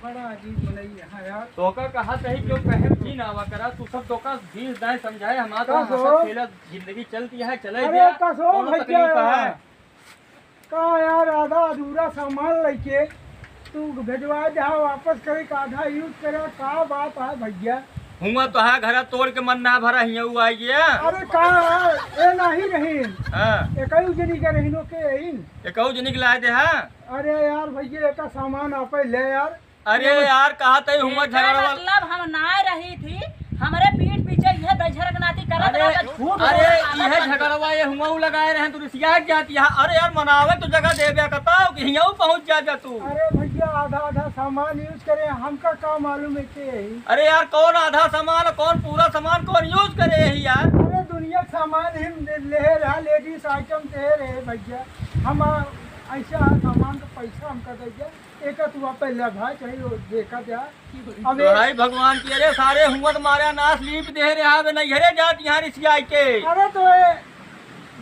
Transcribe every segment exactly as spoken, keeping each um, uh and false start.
बड़ा अजीब मनई है यार। तोका कहा तही क्यों कहे जी ना आवा करा, तू सब तोका बीस दाएं समझाए, हमार तो का हंसत सो? खेलत जिंदगी चलती है, चले अरे दिया, का सो कौनो भैया? तकलीफ है? का यार, आधा अधूरा सामान लेके तू भेजवा दे, वापस करे का आधा use करे, का बात है भैया? हुआ तो है, घरा तोड़ के मन ना भरा, हियाँ उ आई गया। अरे का यार, ए नाही रहीन। हाँ। एकऊ जनी के रहीन, ओके रहीन। एकऊ जनी के लाए दे, हाँ। अरे यार भैया, एका सामान आपे ले यार। अरे यार, कहा तई हुआ एकर झगड़वा। मतलब हम ना रही थी, हमरे पीठ पीछे यह दहिजरक नाती करत अरे, रहता, झूठ अरे, बोलत यह रहता। झगड़वा ये हुआ उ लगाए रहे, तू रिसिया जाती है। अरे यार, मनावे तो जगह देबे कताओ कि हियाँ पहुँच जा, जा तू। अरे भैया, आधा आधा सामान use करे, हमका का मालूम है के है? अरे यार, कौन आधा सामान, कौन पूरा सामान, कौन use करे है यार? अरे दुनिया के सामान हम ले, ले रहा, ladies item दे रहे भैया, हम आ, ऐसा सामान का पैसा हमका दे दिया। एका तू आप पहले भाई चाहे वो देखा जा। अबे भाई भगवान की, अरे सारे हुआ तो मारा नाश लीप दे रहे, अबे नहीं घरे जात यहाँ रिसिया के। अरे तो ए,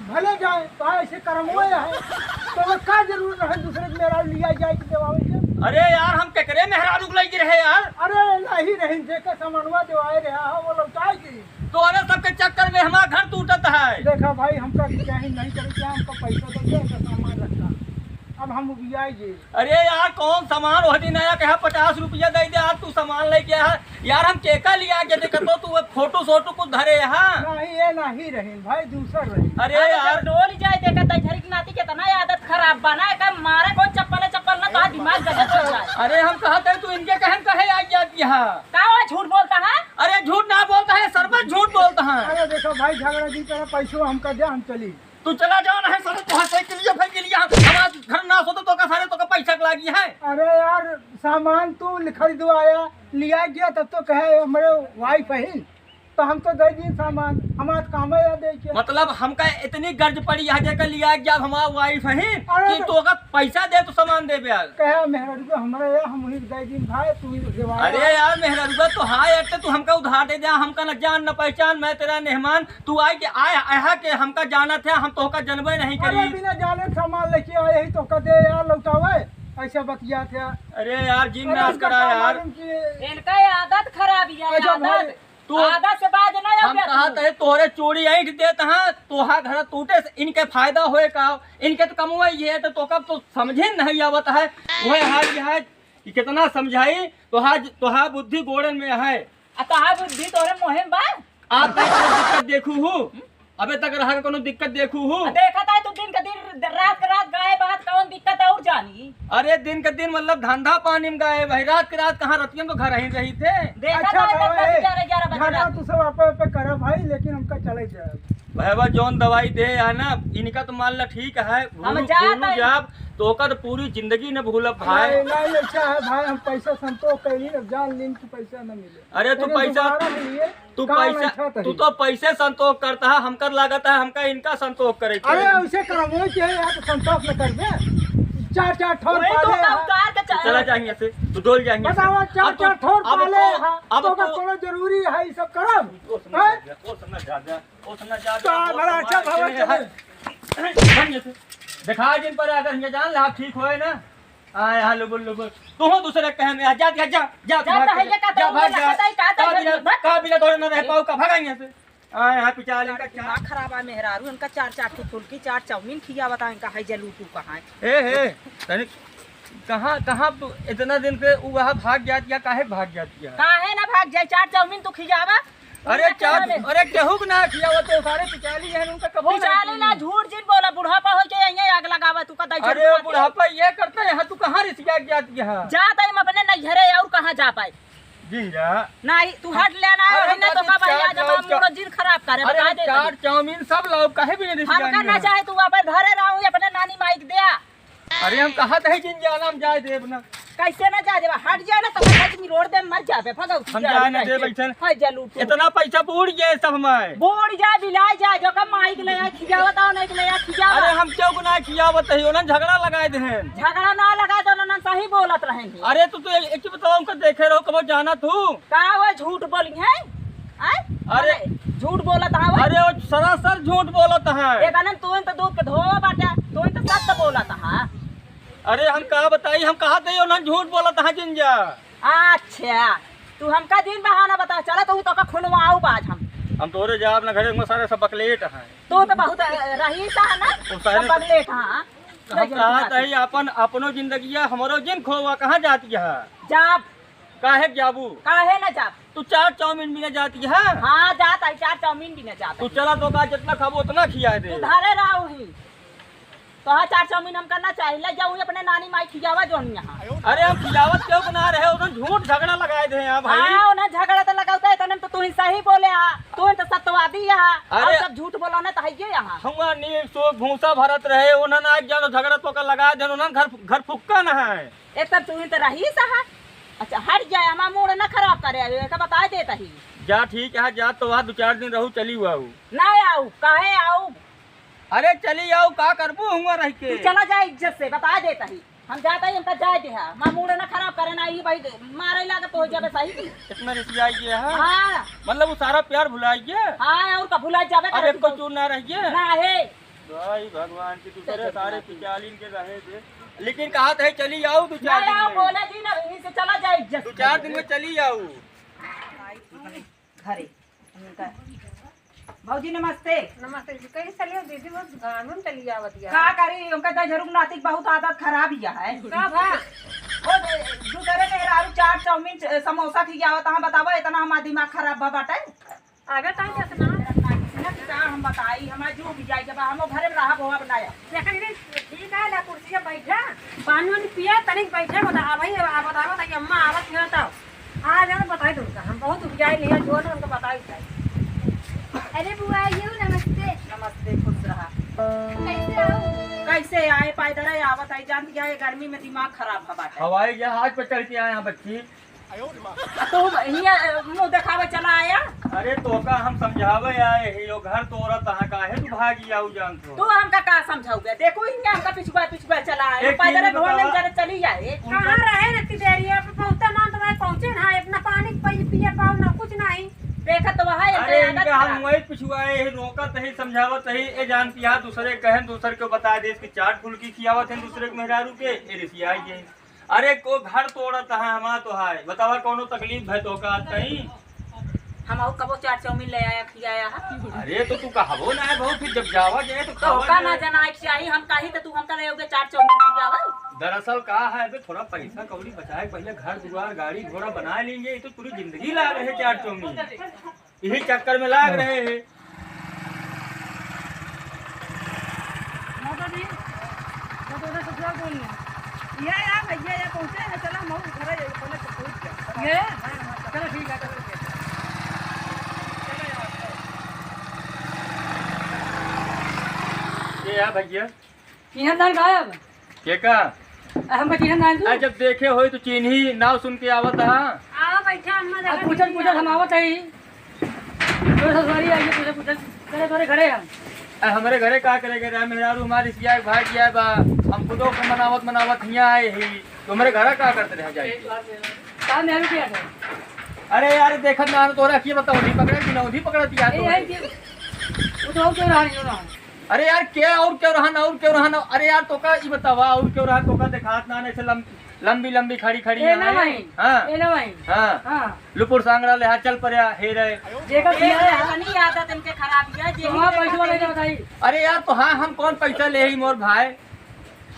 भले जाए, तो ऐसे करम हुआ है। तो वो का जरूरत है दूसरे के मेहरारू लिया जाए कि देवावे के? अरे यार, हम केकरे मेहरारू के लइके रहे यार? अरे नहीं रही, जेकर समनवा देवाए रहा है, वो लौटाए की। तोहरे सबके चक्कर में हमार घर टूटत है। देखा भाई, हमका चाहे नहीं करे, क्या हमका पैसा दे दे, हमका सामान रखा। अब हम उबियाई जे। अरे यार, कौन सामान? वह दिन आया, कहा पचास रुपया दे दे, आज तू सामान लेके आया। यार, हम केका लिया के देखा तो तू वो फोटो सोटो कुछ धरे, हाँ? नहीं, ये नहीं रहीन भाई, दूसर रही। अरे अरे यार। जब डोल जाए, देखा तो घर की नाती कितना आदत खराब बना है, का मारे कोई चप्पल है, चप्पल ना, कहा दिमाग गलत हो जाए। अरे हम कहा थे, तू इनके कहन कहे आ गया कि हाँ? का वो झूठ बोलता है? अरे झूठ ना बोलता है, सरपंच झूठ बोलता है। अरे देखो भाई, झगड़ा जी करे, पैसो हमका दे, हम चली। तू चला जाओ ना, है सारे तोहार साइकिलिया फाइकिलिया, हमार घर नाश होता तो का सारे तो का पैसा के लागी है। अरे यार, सामान तू खरीदवाया, लिया गया, तब तो कहे हमरे wife है, तो हम तो दे दी सामान, हमार काम है या दे के। मतलब हमका इतनी गर्ज पड़ी है, जेकर लिया गया, हमार wife है अरे कि तो तो का पैसा दे तो सामान देबे यार। कहे मेहरारू को हमरे या, हम ही दे दी भाई, तू ही देवा। अरे यार, मेहरारू तो हाय, अरे तू हमका उधार दे दे, हमका न जान न पहचान, मैं तेरा मेहमान, तू आए के, आए, आया के हमका जानत है, हम तोहका जनबे नहीं अरे करी। बिना जाने सामान लेके आए ही तोहका दे यार, लौटावे, ऐसे बतियात है। अरे यार, जिन अरे नाश उसका करा का यार। मालूम कि इनका ये आदत खराब है, अच्छा भाई, आदत। तू आदत से बाज ना हम आवे कहा तू। तहे तोहरे चूड़ी ऐंठ देत हाँ, तोहा घर टूटे से इनके फायदा होए का? इनके तो कमवे ये है, तो तोका तो समझे नहीं आवत है। वह हाल ये है कि कितना समझाई, तोहा, तोहा बुद्धि गोड़न में है। आ तोहार बुद्धि तोहरे मुँहे में बा? आज तक कोनो दिक्कत देखू हूँ? अबे तक रहा के कोनो दिक्कत देखू हूँ? आ देखत है तू दिन के दिन, रात के रात गायब बात, कौन दिक्कत और जानी? अरे दिन के दिन मतलब धंधा पानी में गायब है, रात के रात कहाँ, रतियन तो घर ही रही थे। देखत अच्छा है बाबा, एकदम ए, ग्यारह, ग्यारह बजे झगड़ा रात। तू सब आपे, आपे करा भाई, लेकिन हमका चले जाए। भैया जौन दवाई दे है ना, इनका तो मान ला ठीक है, हम भूलू, जात भूलू है। जाब, तो ओकर पूरी जिंदगी न भूलब भाई। नहीं, नहीं, अच्छा है भाई, हम पैसा संतोष कैली, अब जान लीन कि पैसा न मिले। अरे तू लेकिन पैसा, दोबारा के लिए तू काम पैसा, अच्छा था तू ये। तो पैसे संतोष करता है, हमकर लागत है, हमका इनका संतोष करे के अरे है। ऐसे करबो के यार, तो संतोष न करबे। चार चार ठोर वही तो पाले का हैं। उतार के चल। चला जाएंगे से, तू डोल जाएंगे से। बताओ, चार अब तू, चार ठोर अब पाले तू, हैं, अब तो का तू कोनो जरूरी है ये सब करब? ओ समझ हैं? आ गया, ओ समझ आ गया, ओ समझ आ गया, तो ओ बड़ा समझ अच्छा आ भला गया। चले। देखा जिन पर अगर ये जान ला ठीक होए ना, आए, हाँ, लुबुल, लुबुल। तू हो दूसरे कहे में, जा, जा, जा, जा, जा, भाग, तो है, ये का जा, तो भाग, ये जा। लगता है, का तो का है, बिना, भाग। का बिना तोरे ना रह पाऊ, का भागा यहाँ से। आए, हाँ, पिछाले का क्या? दिमाग खराब है मेहरारू, इनका चार, चार ठो फुल्की, चार चाउमीन खिया बता, इनका है जलूटू कहाँ है? ए, हे, तनी, कहाँ, कहाँ तू इतना दिन पे उ वहाँ भाग जात या काहे भाग जात या? काहे ना भाग जाए, चार चाउमीन तू खियावा, अरे उनका चार, चला ले। अरे केहू के ना खियावत हो, सारे पिचाली हैं, उनका कबो ना पिचाली ना, खियावत। झूठ जिन बोला, बुढ़ापा होई के यहीं आग लगावा, तू का दाई अरे झूठ बोला। बुढ़ापा ये करता है, यहाँ तू कहाँ रिसिया के जाती है? जात है हम अपने नैहरे, और कहाँ जा पाए? जिन जा। नहीं, तू हट ले ना, अरे वही ना तो बाकी का भाई, चार आज हम चाउमीन मुड़ो जिन खराब करे, अरे बता दे चार तनी। चाउमीन सब लाओ, काहे भी नहीं हमका रिसिया ना है? चाहे, तू अपन घरे रहो, अपने नानी माई के दे। अरे हम कहा तही जिन जाना, हम जाए देब ना। कैसे ना जाए देबा? हट जाए ना, तो मैं तुम रोड पे मर जाबे, भगौ। हम जाए ना देब, ऐसे। हाय जलूटू। इतना पैसा बूड़ गया सब हमारे। बूड़ जाए, बिलाए जाए, जो का माई के ले आए, खियावत आओ, नहीं के ले आए, खियावा। अरे हम क्यों को ना खियावत है, उन्हें झगड़ा लगाए दे हैं। झगड़ा ना लगा दो ना, सही बोलत रहेंगे। अरे तू तो एक, एक ही बताओ, हमको देखे रहो, कब जाना तू? का वो झूठ बोली है? आय? अरे। अरे, झूठ बोलत हवा। अरे, वो सरासर झूठ बोलत है। ए, गनन, तू तो दूध के धोवा बाटा, तू तो सच बोलत हा। अरे, हम का बताई, हम कहा थे, उन्हें झूठ बोलत है, जिन जा। अच्छा, तू हमका दिन बहाना बता, चला तो तोका खुनवाऊ बाज हम। हम तोरे जाब ना घरे, उनका सारे सब बकलेट हैं। तू तो बहुत, अ, रईस है ना, वो सारे सब बकलेट, हाँ। हम कहा तही अपन, अपनो जिंदगिया हमरो जिन खोवा, कहाँ जाती है? जाब। काहे के जाबू? काहे ना जाब? तू चाट चाउमीन बिना जाती है? हाँ, जात आई, चाट चाउमीन बिना जात तू आई। चला तो का जितना खाबो उतना खिया दे। तू धरे रहो ही। तोहार चाट चाउमीन हमका ना चाही, ले जाऊ अपने नानी माई खियावा जोन यहाँ। अरे हम खियावत क्यों बना रहे, उन्हें झूठ झगड़ा लगाए दे यहाँ भाई। हाँ, उन्हें झगड़ा तो लगावता है, तने तो तू ही सही बोले हा, तू ही तो सत्यवादी हा, और अरे सब झूठ बोला ना तो है ये यहाँ। हुआ नीक सो भूसा भरत रहे, उन्हें ना एक जानो झगड़ा तो का लगा दे, उन्हें घर, घर फुक्का ना है। एक तब तू ही तो रईस हा। अच्छा हट जाए, हमारा मूड ना खराब करे, अभी का बता देता ही। जा ठीक है, जा तो वहाँ दो चार दिन रहू, चली हुआ हूँ। ना आऊ, काहे आऊ? अरे चली आऊ, का करबू हुआ रह के? तू चला जा इज्जत से, बता देता ही। हम जाता ही, हमका जाए दे हा। हमार मूड ना खराब करे ना, ई भाई मारे लागत हो जाबे सही की। इतना रिसियाई है? हाँ। मतलब वो सारा प्यार भुलाई गया? हाँ, और का भुला जाबे अब करे एक को तू। चूर ना रह गया? ना है। भाई भगवान की दूसरे चल, सारे चल। पिचालिन के रहे दे। लेकिन कहा था चली आऊ दो ना चार दिन आओ, में। बोले दी ना, यहीं से चला जाए इज्जत दो से। चार दिन में चली आऊ। घरे। उनका, भौजी नमस्ते। नमस्ते जी, कहीं चलियो दीदी, वो गानून चली आवत या। का करी, उनका दजरू नातिक बहुत आदत खराब ही है। का भा? वो दे-, दूसरे मेहरारू चाट, चाउमीन, च-, समोसा खियावत, हाँ बतावा, इतना हमार दिमाग खराब बा बाटे। आगे ताई के सुना। ना का हम बताई, हमार जो भी जाए, जब हम घरे में रहा, वो बनाया। लेकिन ये ठीक है, ला कुर्सी पे बैठा, पानी वानी पिया, तनिक बैठे, बता, आ भाई, आ बतावा, ताकि अम्मा आवत हिया तो। आ जाओ, बताई दूंगा, हम बहुत उबियाई नहीं है, जो ना हमको बताई जाए। अरे बुआ, ये नमस्ते। नमस्ते, खुश रहा। कैसे आओ? कैसे आए, पैदल ही आवत आई, जानती है, ये गर्मी में दिमाग खराब है बाटे। हवाई जहाज पे चढ़ के आए हैं बच्ची। आ तू हियां मुंह देखावे चला आया? अरे तोका हम समझावे आए ही, यो घर तोरा तहाँ काहे तू भागी आऊ जानत हो? तू हमका का समझाउबे? देखो हियां हमका पिछुआ पिछुआ चला आया। एक पैदल चीज भवन में बतावा। जरा चली जाए। उनका कहाँ रहे न तिदेरिया पे बहुते मान तो भाई पहुँचे ना, अपना पानी पी-, पिए पाओ ना कुछ नहीं। देखत तो वहाँ अरे इनका हम वही पिछुआए ही, रोकत ही, समझावत ही, ए जानती है दूसरे कहन दूसर के बता दे कि चाट फुल्की खियावत है दूसरे के मेहरारू के, ए रिसियाई है। अरे को घर तोड़त है हमार तो है, बतावा कौनो तकलीफ है तो का तई? हम आऊ कबो चाट चाउमीन ले आया, खियाया है। अरे तो तू कहबो ना है बहू, फिर जब जावा जाए तो तो खावा का ना जाए। जना एक चाही, हम कही तो तू हमका ले आओगे चाट चाउमीन खियावा। दरअसल का है, अबे थोड़ा पैसा कौड़ी बचाए, पहले घर दुआर गाड़ी घोड़ा बना लेंगे, ये तो पूरी जिंदगी ला रहे चाट चाउमीन। यही चक्कर में लाग रहे हैं। माता जी, मैं तो उधर ससुराल बोल रही हूँ। ये यार भैया, ये पहुँचे हैं, चला हम घर जाइए, पहले तो पहुँच गया। ये? हाँ, हाँ, चलो ठीक है, चलो। चलो यार, चलो। ये यार भैया, चिन्हत नाहीं गायब। के का? आ, हमका चिन्हत नाहीं तू? आ, जब देखे होई तो चिन्ही, नाव सुन के आवत हा। आओ बैठा, अम्मा अब देखा पूछत, दीदी पूछत हम आवत हई। तो ससुरारी आई है, पूछत, पूछत, करे तोरे घरे हम। आ, हमरे घरे का करे के रहा? मेहरारू हमार रिसिया के भाग गया बा। हम खुदो के मनावत, मनावत हियाँ आए ही। तो हमरे घरा का करत रहे जाए? का मेहरारू किया था? अरे यार, देखत ना, तोरा की बताओ, नहीं पकड़ा कि ना, नहीं पकड़ा दिया ए, तो। ए, के, वो तो और क्यों रहा, क्यों रहा? अरे यार, के और क्यों रहन, और क्यों रहन? अरे यार, तोका ई बतावा, और क्यों रहन? तोका देखात ना, ऐसे लम-, लंबी, लंबी खड़ी, खड़ी ए ना है। भाई, हाँ। ए ना भाई। हाँ। हाँ। लुपुर सांगड़ा ले, हाँ, चल पड़या, हे रे। देखा ए, किया है, हाँ। इतनी आदत इनके खराब है, जे तो हाँ, इनके पैसा वाले खातिर ने बताई। अरे यार, तो हाँ, हम कौन पैसा ले ही मोर भाई?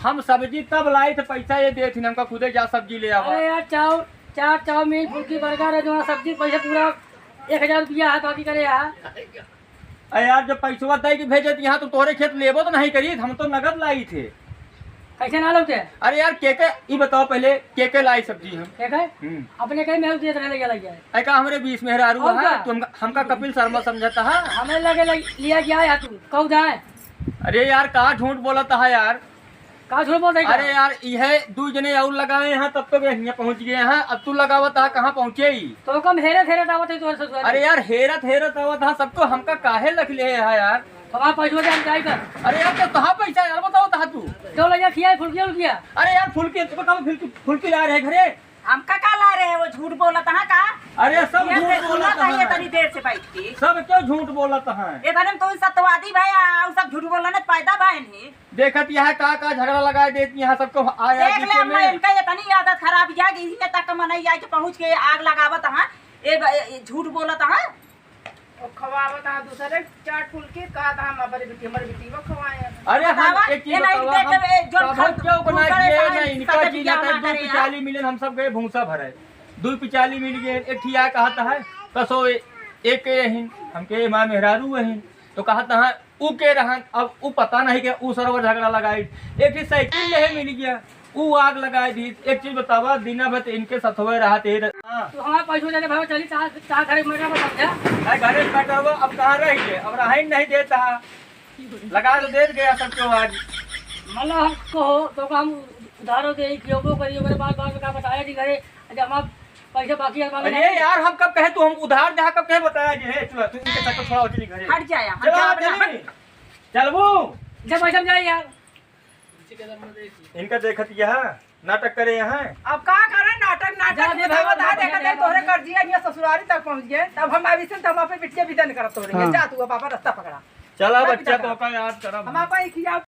हम सब्जी तब लाई थे, पैसा ये दे थी, हमका खुदे जा सब्जी ले आवा। अरे यार, चाउर, चाट, चाउमीन, फुल्की, बर्गर है, जो सब्जी पैसा पूरा एक हजार रुपया है, बाकी करे यार। अरे यार, जब पैसवा दे के भेजे त यहाँ तो तोहरे खेत लेबो तो नहीं करी, हम तो नगद लाई थे। कैसे ना लौटे? अरे यार, के के, ई बताओ पहले, के के लाई सब्जी हम? के के? हम्म। अपने कहीं में दिए तो ले गया, ले गया। ऐ का हमरे बीस मेहरारू और है, का? तू हमका, हमका कपिल शर्मा समझता है? हमें लगे ले, लिया गया है तू, कहू जाए। अरे यार, का झूठ बोलत है यार? का झूठ बोल रही अरे का? यार, इहे दू जने और लगाए हैं, तब तो वे हियां पहुंच गए हैं। अब तू लगावत हा, कहाँ पहुंचे ही? तो कम हेरत हेरत आवत है तोहरे ससुराल। अरे यार, हेरत हेरत आवत हा, सबको हमका काहे लख ले है यार? तो वहाँ पैसवा जान जाए कर। अरे यार, तो तहा पैसा यार, बताओ तहा तू। तो लगे खिया फुलकिया उलकिया। अरे यार, फुलकी, तू बताओ, फुलकी, फुलकी ला रहे घरे। हमका का ला रहे, वो झूठ बोलत हा का? अरे, सब ये झूठ देखो बोलत ना, ये हैं। तनी देर से बैठ के। सब क्यों झूठ बोलत हैं? ये तनी तो सत्यवादी भाई, आ, उ सब झूठ बोलने पैदा भाई नहीं। देखत यहाँ का, का झगड़ा लगाए देत यहाँ सबको आया देख ले बीचे अम्मा, में। इनका ये तनी आदत खराब है कि इन्हीं तक मनई आए के पहुँच के आग लगावत हैं। ये ब-, ये झूठ बोलत हैं। और खवावत हैं दूसरे चाट फुल्की, कहत हैं हम हमारे बेटी, हमारे बेटी वो खवाए हैं। अरे हम बतावा, एक चीज ये नहीं बतावा, देते हम हुए, जो तब खा-, क्यों बना दूसरे किए सामान ना, इनका सत्य चीज बिटिया ना, बना दो करे पिचाली हैं। मिले, हम सब गए भूसा भरे। दो पिचाली मिल गए, एक ठिया कहत है, कसो ए-, एक के यही, हमके माँ मेहरारू वही, तो कहत है, ऊ के रहन, अब ऊ पता नहीं के ऊ सरवा झगड़ा लगाई। एक ठे साइकिल लेहे मिल गया, ऊ आग लगाई दी। एक चीज बतावा, दिना भर तो इनके सथवे रहत ही रह-, हाँ। तो हमारे पैसों जाने भाई चली, चाह, चाह घरे में बैठा समझा। भाई घरे में बैठा हुआ, अब कहाँ रह गए? अब रहे नहीं देता। लगा तो देत गया सब क्यों आज। मतलब हम कहो तो हम उधारो दे, क्यों वो करिए, मेरे बात, बात का बताया जी घरे, जब हम पैसे बाकी है, अरे यार, हम कब कहे तू हम उधार दे, कब कहे बताया जी, हे, चलो, तू इनके चक्कर छोड़ा, चली घरे। हट जाया, हट चलो, जाया, चली। हट। चलबू? जब पैसा जाए यार। इनका देखत यहाँ नाटक करे यहाँ। अब का करे नाटक, नाटक जा दे बतावा, भाई, बता दे, जा दे, कहते जा तोहरे दे। कर दिया, यहाँ ससुरारी तक पहुँच गए। तब हम अभी से, तब हम अपने बिटिया विदा नहीं करत तोहरे। हाँ। जा तू अब आपन रास्ता पकड़ा। चला ना बच्चा, विदा तो कर। का याद करब। हम आपा एक ही आप